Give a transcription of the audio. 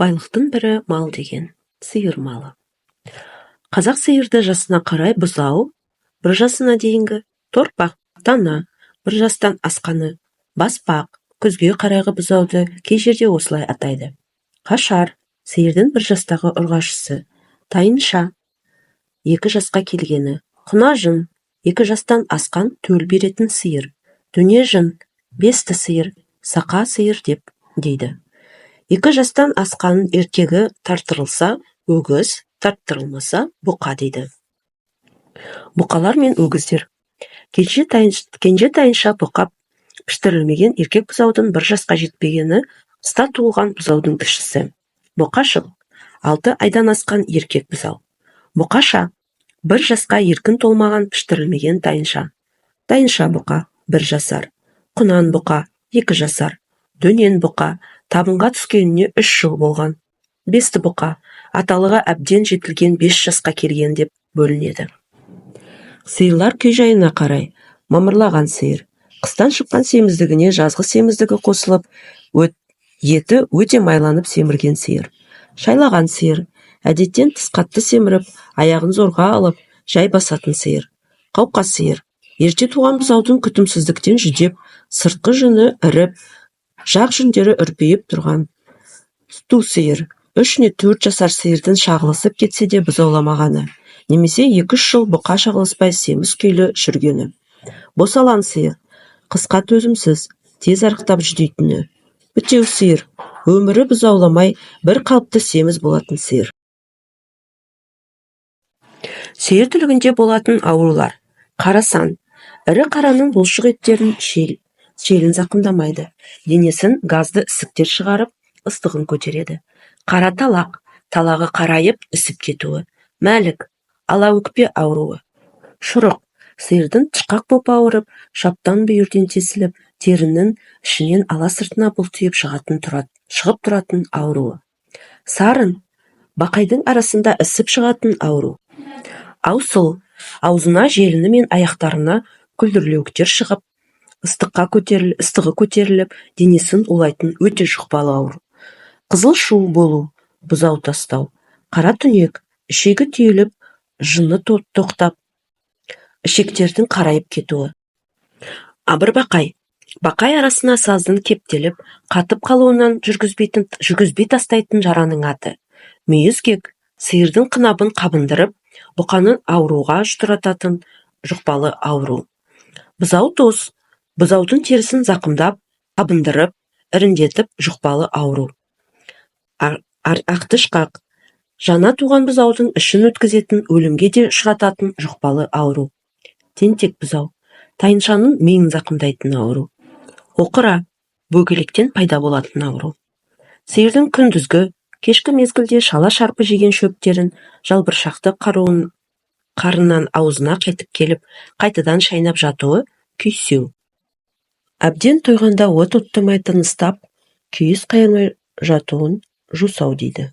Байлықтың бірі мал деген, сиыр малы. Қазақ сиырды жасына қарай бұзау, 1 жасына дейінгі, торпақ, тана, 1 жастан асқаны, баспақ, күзге қарайғы бұзауды кей жерде осылай атайды. Қашар, сиырдың 1 жастағы ұрғашысы, тайынша, 2 жасқа келгені, құнажын, 2 жастан асқан төл беретін сиыр, дөнежін, бесті сиыр, сақа сиыр деп дейді. 2 жастан асқан еркегі тарттырылса, өгіз, тарттырылмаса, бұқа дейді. Бұқалар мен өгіздер. Кенже тайынша бұқа піштірілмеген еркек бұзаудың 1 жасқа жетпегені, қыста туылған бұзаудың кішісі. Бұқашық, 6 айдан асқан еркек бұзау. Бұқаша, 1 жасқа еркін толмаған піштірілмеген тайынша. Тайынша бұқа, 1 жасар. Құнан бұқа, 2 жасар. Дөнен бұқа, табынға түскеніне 3 жыл болған. Бесті бұқа, аталығы әбден жетілген 5 жасқа келген деп бөлінеді. Сиырлар күй-жайына қарай, мамырлаған сиыр, қыстан шыққан семіздігіне жазғы семіздігі қосылып, еті өте майланып семірген сиыр. Шайлаған сиыр, әдеттен тыс қатты семіріп, аяғын зорға алып, жай басатын сиыр. Қауқа сиыр, ерте туған бұзаудың күтімсіздіктен жүдеп, сыртқы жүні іріп, жақ жүндері үрпиіп тұрған. Ту сиыр, 3 не 4 жасар сиырдың шағылысып кетсе де бұзауламағаны, немесе 2-3 жыл бұқа шағылыспай семіз күйлі жүргені. Босалаң сиыр, қысқа төзімсіз, тез арықтап жүдейтіні. Бітеу сиыр, өмірі бұзауламай бір қалыпты семіз болатын сиыр. Сиыр түлігінде болатын аурулар. Қарасан, ірі қараның бұлшық еттерін шелін зақымдамайды, денесін газды ісіктер шығарып, ыстығын көтереді. Қара талақ, талағы қарайып, ісіп кетуі. Мәлік, алаөкпе ауруы. Шұрық, сиырдың тышқақ боп ауырып, шаптан бүйірден тесіліп, терінің ішінен ала сыртына бұлтиып шығып тұратын ауруы. Сарын, бақайдың арасында ісіп шығатын ауру. Аусыл, аузына, желіні мен аяқтарына күлдірлеуіктер шығып, ыстығы көтеріліп, денесін улайтын өте жұқпалы ауру. Қызыл шу болу, бұзау тастау. Қара түнек, ішегі түйіліп, жыны тоқтап, ішектердің қарайып кетуі. Абырбақай, бақай арасына саздың кептеліп, қатып қалуынан жүргізбей тастайтын жараның аты. Мүйізгек, сиырдың қынабын қабындырып, бұқаны ауруға ұшырататын жұқпалы ауру. Бұзау тоз, бұзаудың терісін зақымдап, қабындырып, іріңдетіп жұқпалы ауру. Ақтышқақ, жаңа туған бұзаудың ішін өткізетін, өлімге де ұшырататын жұқпалы ауру. Тентек бұзау, тайыншаның миын зақымдайтын ауру. Оқыра, бөгелектен пайда болатын ауру. Сиырдың күндізгі, кешкі мезгілде шала-шарпы жеген шөптерін жалбыршақты қарыннан аузына қайтып келіп, қайтадан шайнап жатуы күйсеу. Әбден тойғанда от оттамай тыныстап, күйіс қайырмай жатуын жусау дейді.